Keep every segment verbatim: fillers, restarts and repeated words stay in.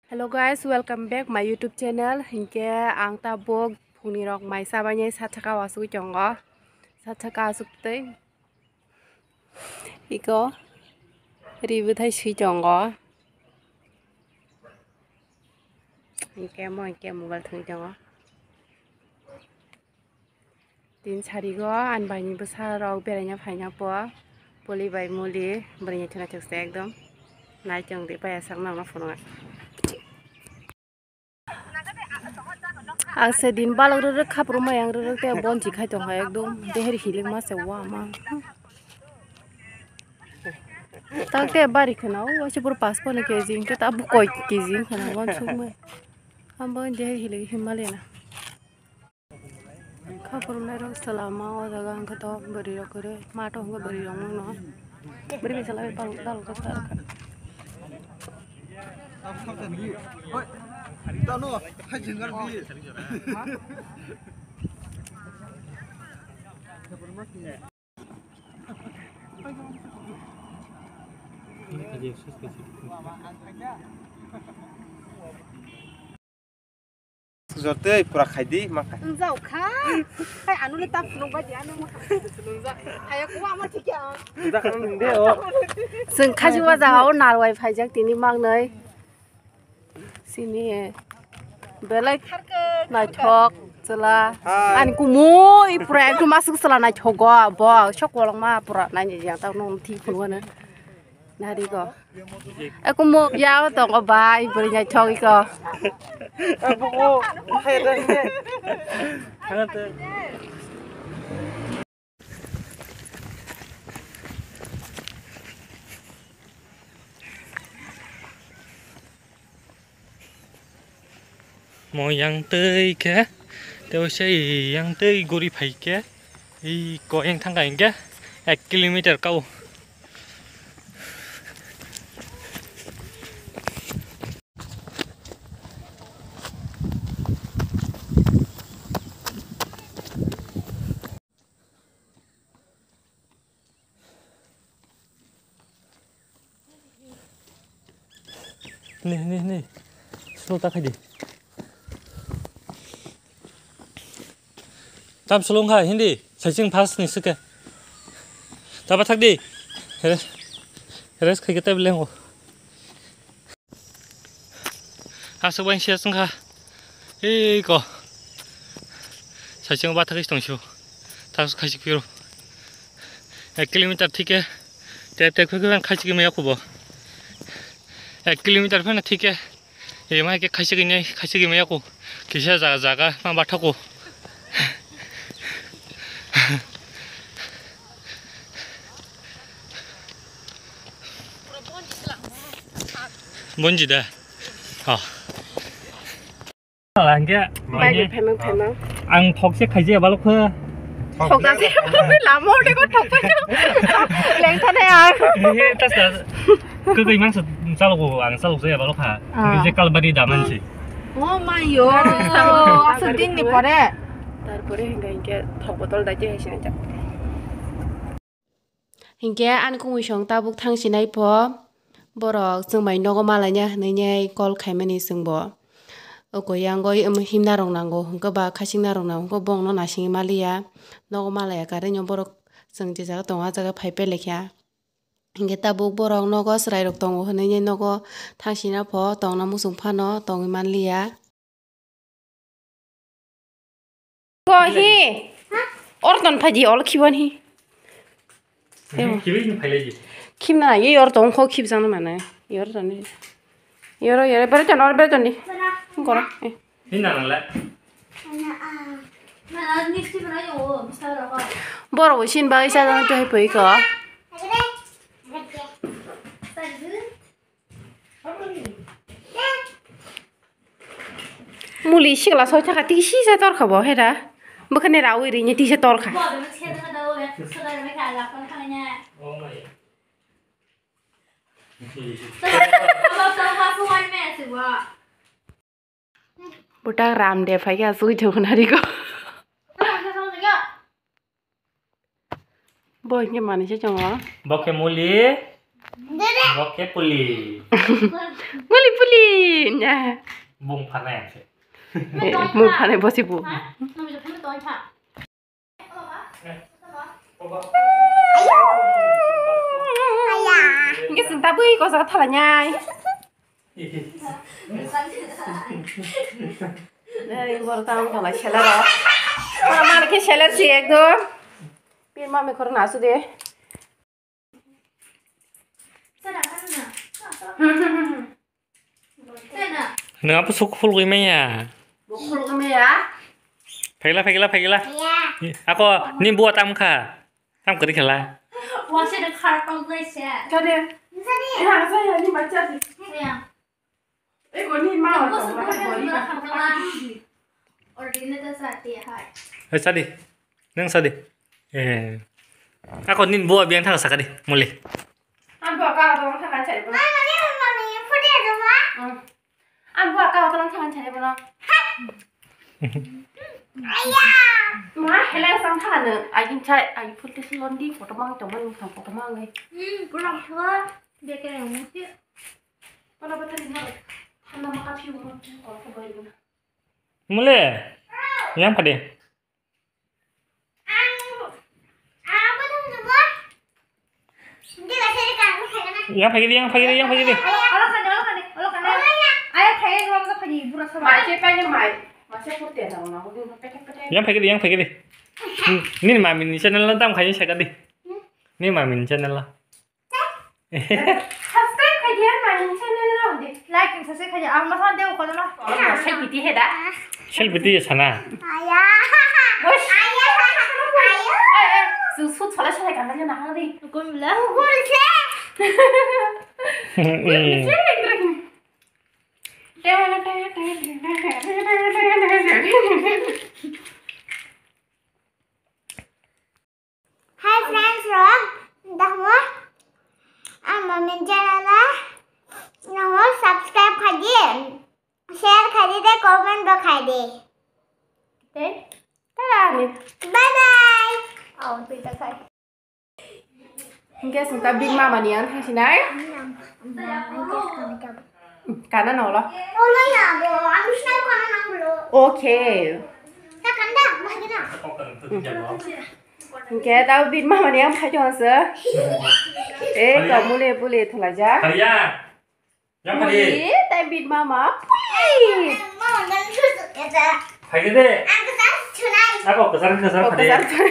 Hello guys, welcome back my YouTube channel. Hinkhe ang tabuk phungni rok mai chabainai sathaka o asugwi tongo. Sathaka asuk tei iko ri bwthai swi tongo. Hinkhe mo hinkhe mobile thwngwi tongo. Tin sarigo ani baini bwsa rok beraina phaina po poli bai muli bwrwi naithok naithok se ekdom naichong de paya sak nang phunukha. Ang se din balok rwrwk khapru mai ang rwrwk te bonsi khai tong hai ekdom deher hilik ma se wa ma. Tak te bari khana o waise pura pas pano keji hinkhe ta bukoi keji khana wan suk mai. Abo deher hilik himali na. Kha phurumnairok se lama o jaga hwnkhe to bwrwirok kwrwi mato hwnkhe bwrwirok mano bwrwi bai salai bal bal khe sa rwkha. Sujor tei pura khai di, ma khai. Wngjao kha. Hai, ano le ta phunuk bai di, ano ma khai. Wngjak, hai, ko ama thik ya. Wngjak ang de o. Chwng khaji wa jaga o narwai phaijak tini mangnai. Sini belai naithok chwla. Hai. Ani kumu i pura ekdom aswk chwla naithogo bo sok kolokma pura naini yang ta nung thik phunuk ano. Nari ko. Aku mo ya tongo bai beri nyai thok iko. Aku mo hai dah ni. Hana te. Mo yang tei khe, tei se yang tei guri phai khe, i ko yang thang ka hinkhe ek kilometer kau. Ni, ni, ni. Slow ta khai di. Tam slow kha, hindi. Saiching fast ni sike. Taba thak di. Rest, rest khai ke tab lengo. Aswk bai siya sungkha. Ei ko. Saichung ba thagis tong siu. Thas khaisi phiro. Ek kilometer thike. Tep tep khwkhe khaisi khe maya khubo. Ek kilometer phano thike. Ei mai khe khaisi khe nai khaisi khe maya khu. Kisa jaga jaga ma ba thaku. Bonji da. Ha. Hingke, Bai, bai, phaimang, phaimang. Ang thokse khaije balok khe. Thokse lamo de ko thokpai. Lengthane ang. He, tas da. Kwtwi mangsa chalogo, ang chalok se balok kha. Ah. Hingke je kalbari daman si. Oh my yo. Aswk din ni pore. Tarpore hingke, hingke thok botol dai je hai sinai jak. Hinkhe ani kumuisong tabuk thangsinai pho, borok chwng bai nogo malaina hwnwi nai call khaimani chwngbo. Oko yango himna rok nango hwnkhe ba khachikna rok nango hwnkhe bongno naisingwi maliya, nogo malaya karwi no borok chwng je jaga tongo ah jaga phai peleikha. Hinkhe tabuk borok nogo chwrairok tongo hwnwi nai nogo thangsina pho tongna muchung phano tongwi manliya. Ko hi. Or ton phaji ol khibon hi. Khibi ni phailai ji. Khibna ye or ton kho khib jang mane. Yor ton ni. Yor yor ber ton or ber ton ni. Koro. Ni na nang le. Boro bo sin bai sa jang tu hai poi ko. Muli sikla soi thaka tisi se torkha bo hera. Bwkhani rawi rini tisi torkha. Butak ram de phai khe asugwi thwngwi nari ko. Bo hinkhe manwi se chongo. Bo khe muli. Bo khe puli. Puli puli. Nya. Bung phanai ang se. Bung phanai bo se bo. Hingke chwng ta bui kosa thalanyai. Ei, borok tamo thalai seler rok. Oro mani khe seler si ekdom. Pir mami khorok nasu de. Nwng apo sok khulgwi maya. Bo khulgwi maya. Phaikla, phaikla, phaikla. Ako ni bua tam kha. Tam kwrwi khala. Wase de khar tong nai se. Chade. Chade. Ha, saya ni bacha di. Saya. Ego ni ma. Bo sok khulgwi maya. Ordinary ta sa te hai. Hai, sadi. Nang sadi. Eh. Ako nin bo biang thang sakadi. Muli. Ang bo ka tong thang chai bo. Mama, ni mama, ni photo do ma. Hmm. Ang bo ka tong thang chai bo. Aya. Ma, helai sang thang ne. Ai kin chai, ai full te londi photo mang tong mang photo mang ngai. Hmm, pura pura. Beke mo si. Pala bata ni ma. Hana ma ka phiu mo. Ko ko bai na. Mule, yang phadi. Yang phagidi, yang phagidi, yang phagidi. Yang phagidi, yang phagidi. Nini mami ni channel lo tam khaini sakadi. Nini mami ni channel lo. Subscribe khai di, ang nang channel no di. Like and subscribe khai di. Ang masa de ko no. Ang masa piti he da. Sel piti sana. Aya. Bos. Aya. Aya. Eh, eh. Su su thola thola kana jana ha di. Ko mila. Ko se. Hi friends rok, damo ang mami channel o nongo subscribe khai di, share khai di, tei comment bo khai di. Tei tada ni. Bye bye. Aw, tei ta khai. Hingke sung ta big mama ni ang thang sinai. Kana nolo. Okay. Hingke tao bit mama ni ang phai tong se. Eh, to mule pule thula ja. Hariya. Yang phai. Mule, tai bit mama pule. Phai de. Ako kesar kesar phai de. Kesar.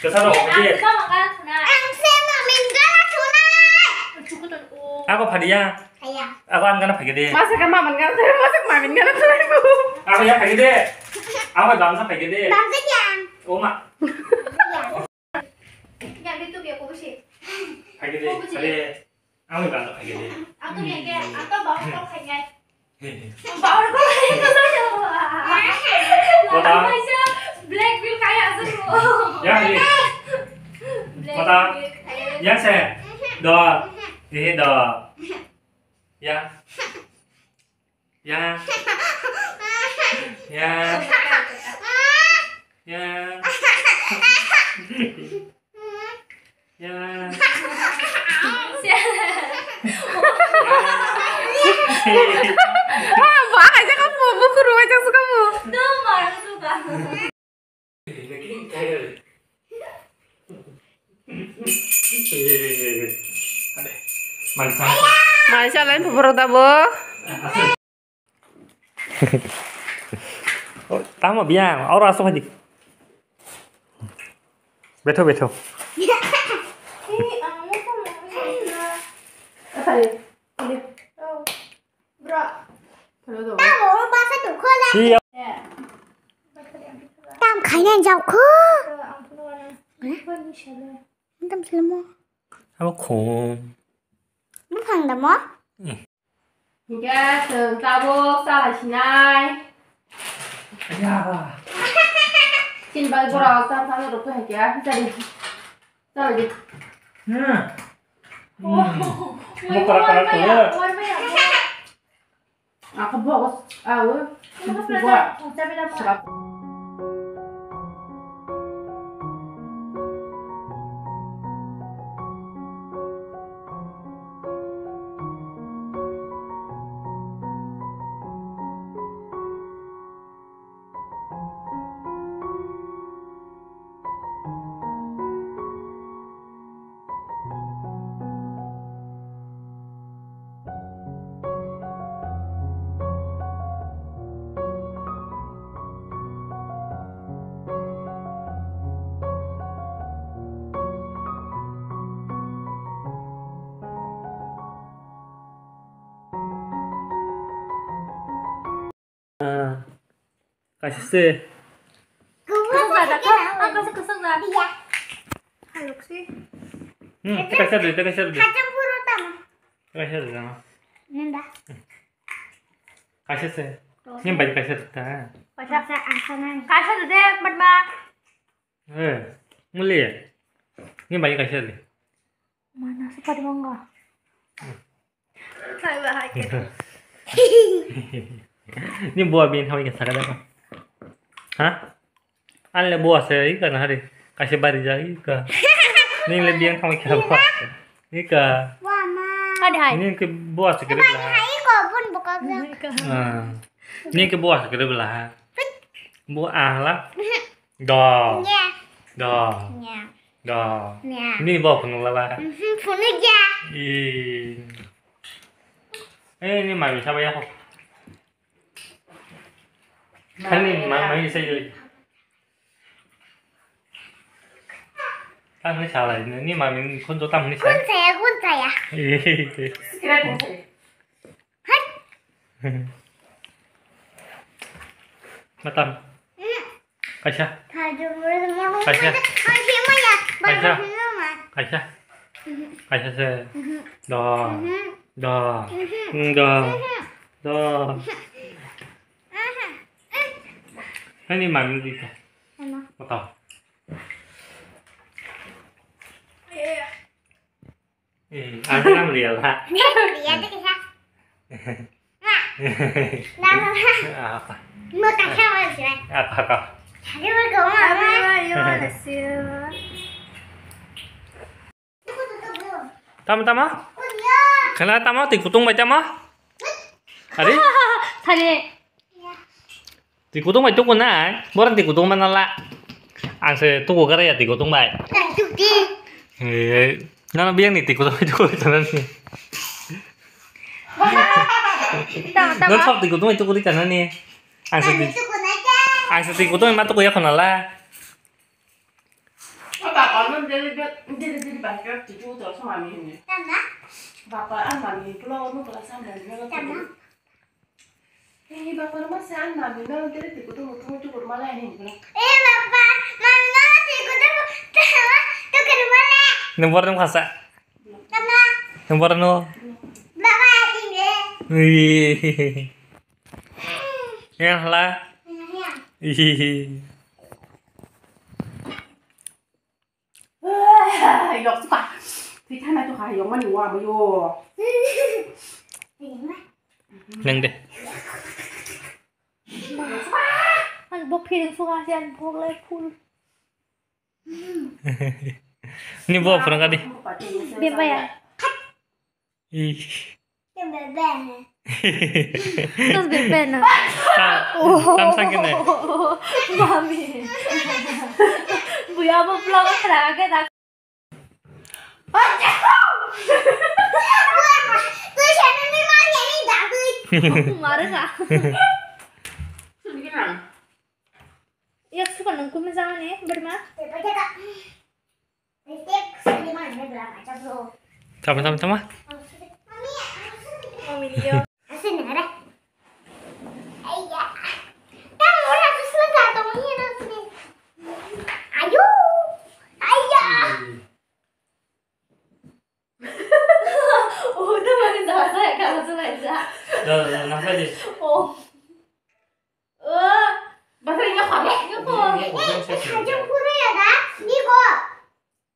Kesar phai de. Ako phai ya. Ako ang gana phai de. Masa ka mama gana, masa ka mama gana. Ako ya phai de. Ako bangsa phai de. Bangsa ya. Oma. Phai de. Phai de. Ang bangsa phai de. Aku ya ke, aku bawa kau phai. Bawa kau phai. Kota. Black bill kaya asal. Ya, ini. Kota. Ya, saya. Dua. Ini dua. Ya. Ya. Ya. Ya. Ya. Ah, ba aja kamu, buku ruwajak suka bu. Mansa lain pupurok tabo. Oh, tamo biang, oro asok haji. Betho, betho. Tam khaina jaokho. Tam selmo. Abo khum. Buphang damo? Hingke chwng tabuk chalai sinai. Chini bagwi borok cham cham rwkhe hingke chari chalai di. Mokra kara kara. Ako bogo awo. Srap. Kaisa se. Kwswk da, kwswk da. Haluk si. Hmm, kaisa de, kaisa de. Kaisa de jana. Nenda. Kaisa se. Ni bai kaisa de ta. Kaisa. Kaisa de, matma. Eh, muli. Ni bai kaisa de. Mana se pari mangga. Ni buah bin thawi ke sakada ka. Ha? Anle buah se ika na hari. Kaisa bari ja ika. Ni le biang thawi ke ba. Ika. Ada hai. Ni ke buah se kere bela. Hai ko bun bokak. Ah. Ni ke buah se kere bela. Buah ah la. Do. Nya. Do. Nya. Do. Nya. Ni bo phunuk la ba. Mhm, phunuk ya. I. Eh, ni mami saba ya ho. Kani mami sai. Tang ni salai ni mami khun to tang ni sai. Khun saya, khun saya. Hai. Matam. Kaisa. Kaisa. Kaisa. Kaisa. Kaisa se. Do. Do. Do. Do. Ani mami di ka. Matam. Eh, ang kenal dia lah. Dia tu kisah. Nah. Nah. Apa? Mau kasih apa sih? Apa kau? Tadi bergabung apa? Tama tama? Kana tama tikutung bai tama? Hari? Hari. Tikutung bai tuku nai, borok tikutung mana la. Ang se tuku kara ya tikutung bai. Nang tuku di. Eh, nang biang ni tikutung bai tuku sana ni. Tama, tama. Nang sok tikutung bai tuku di sana ni. Ang se ti-, ang se tikutung ma tuku ya khona la. Papa, ano deli deli deli basket titu to so mami ni. Tama. Papa, ang mami pulo no pala sa mami no. Tama. Hei, bapa, rumah saya mami, no, jadi tiku tu mutu mutu kurma lah ini, no. Eh, bapa, mami, no, tiku tu mutu kurma lah. Nomor nung kasa. Tama. Nomor no. Bapa, tinggi. Wih. Yang lah. Yang. Ih. Yok suka. Twi thana to ha yok mani wa ba yo. Nang de. Ang bo feeling suka sian bo lai full. Ni bo phone ka di. Bebaya. Ih. Terus bebek na. Tam, tam sakit nih. Mami. Buya apa pulang ke terakhir tak. Marah kah? Yak suka nang kumna jangan ya, berma? Tama, tama, tama. Ayo. Ayo. Oh, udah mana salah saya kalau salah aja. Dah, dah, dah, nafas aja. Oh. Bahasa ini apa? Ini, ini, ini, ini, ini. Eh, eh, hajam pura ya, da? Iko.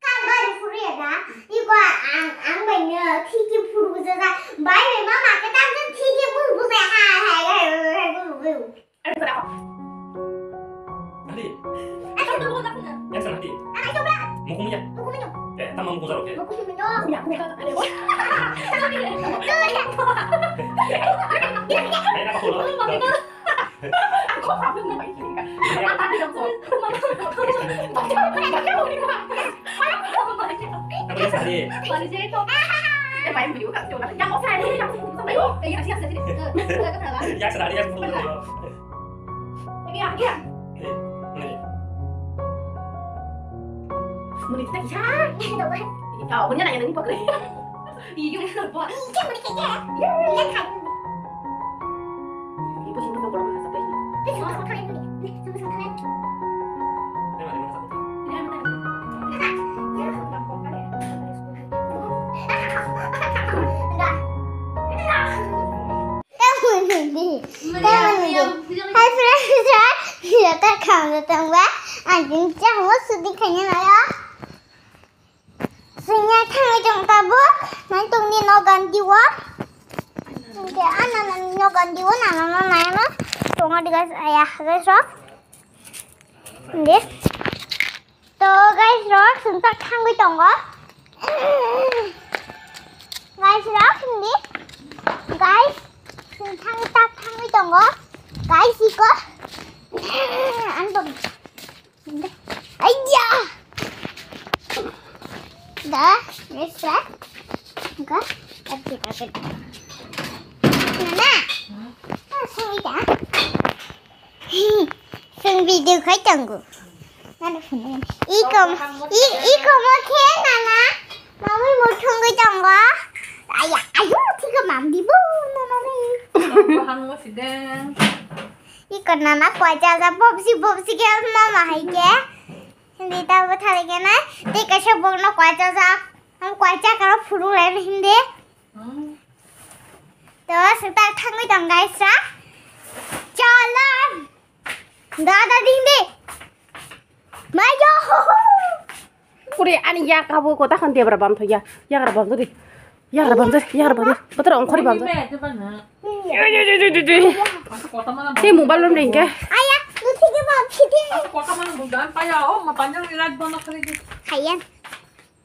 Kan baru pura ya, da? Iko, ang, ang banyak kiki pura saja. Bai, memang makan tak kiki pura saja. Hai, hai, hai, hai, hai, hai, hai. Hari. Yang sana hari. Mukum ya. Eh, tama mukum zaro ke. Eh, apa pula? Hi friends, joto khamda tongba. Ang tini chamo sudi khaina nayo. Singya thangwi tong tabuk. Nai tongni no gandi wo. Hingke ana nani no gandi wo nana no nai no. Tongo di guys, aya guys rok. Hingke. To guys rok, sung tak thangwi tongo. Guys rok, hindi. Guys, sung thang tak thangwi tongo. Guys, iko. Anto. Ayya. Da, guys rok. Enggak. Nana. Ah, sung ita. Sung video khai tanggo. Nana phone. Iko, i, iko mo khe nana. Mami mo thungwi tanggo. Aya, ayo, thika mam di bo nana ni. Iko nana kwacha ja bobsi bobsi ke mama hai ke. Hindi ta bo thale ke na. Te kaisa bok no kwacha ja. Am kwacha karo phuru le hindi. To, sung tak thangwi tong, guys, ra. Chala. Dada ding de. Mayo. Puri ani yak abo kota khon debra bam thoya. Yagra bam de. Yagra bam de. Yagra bam de. Botor ongkhori bam de. Te mobile bam de inke. Aya, nuti ke bam sidi. Kota mana bukan paya, oh, mapanjang lirat bono kali di. Hayan.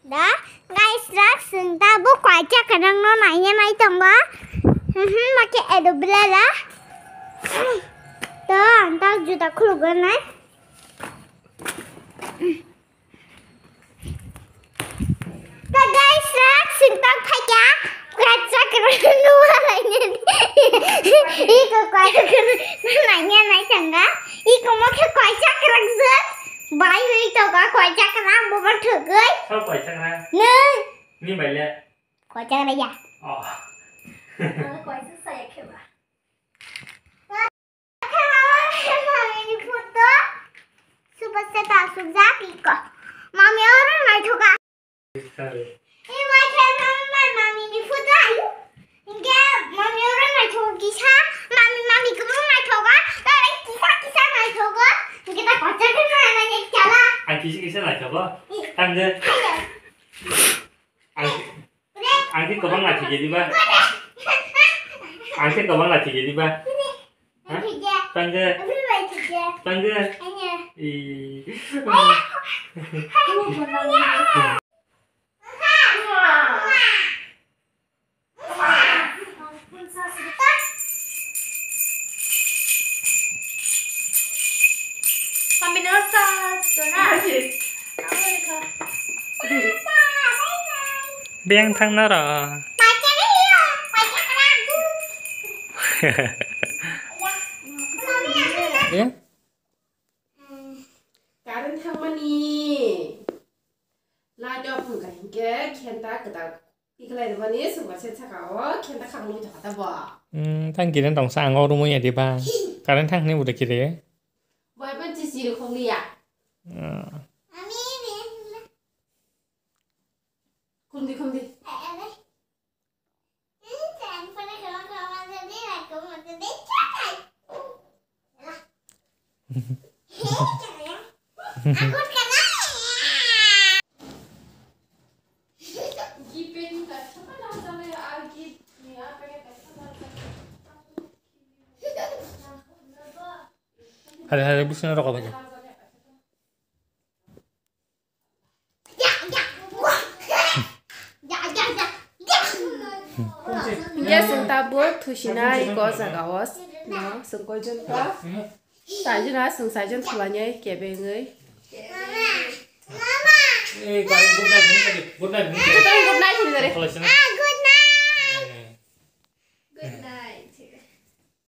Da, guys, rak sung ta bo kwacha kwrwng no naina nai tongo. Mhm, ma khe edo bela da. To, ang ta juta khulugwi nai. To, guys, rak sung ta phaikha kwacha kwrwng no naina. Iko kwacha kwrwng no naina nai tongo. Iko mo khe kwacha kwrwng sung. Bai wi to ga kwacha kwrwng bo ban thugwi. Sal kwacha kwrwng. Nung. Ni bai le. Kwacha kwrwng ya. Oh. Ang kwacha saya khe ba. Mami ni photo. Super set asuk ja iko. Mami oro nai thoka. Sorry. Ima khe mama mami ni photo ayu. Hingke mami oro naithok kisa, mami, mami kwbang naithogo, tei kisa kisa naithogo. Hingke ta kochai khe nai nai chala. Ang kisa kisa naithogo. Tangde. Ang, ang khe kwbang naithok ya diba? Ang khe kwbang naithok ya diba? Ha? Tangde. Tangde. Ih. Beng thang naro. Eh? Current thangmani. Light off wngkha hinkhe khenta kwtal tikhlai rwmani swngba se saka o khenta khaknwi thangkha ta bo. Hmm, tang kiren tong sa ang o rumwi ya diba. Current thang hwnwi bo de kire. Bai ban chi chi rw khong liya. Hmm. Khumdi khumdi. Hari-hari busina rokok aja. Yes, tabuk thusinai ko jaga o no sungkoi jon ka. Sajuna sung sajon thulanya kebengoi. Eh, good night, good night, good night, good night. Good night, good night.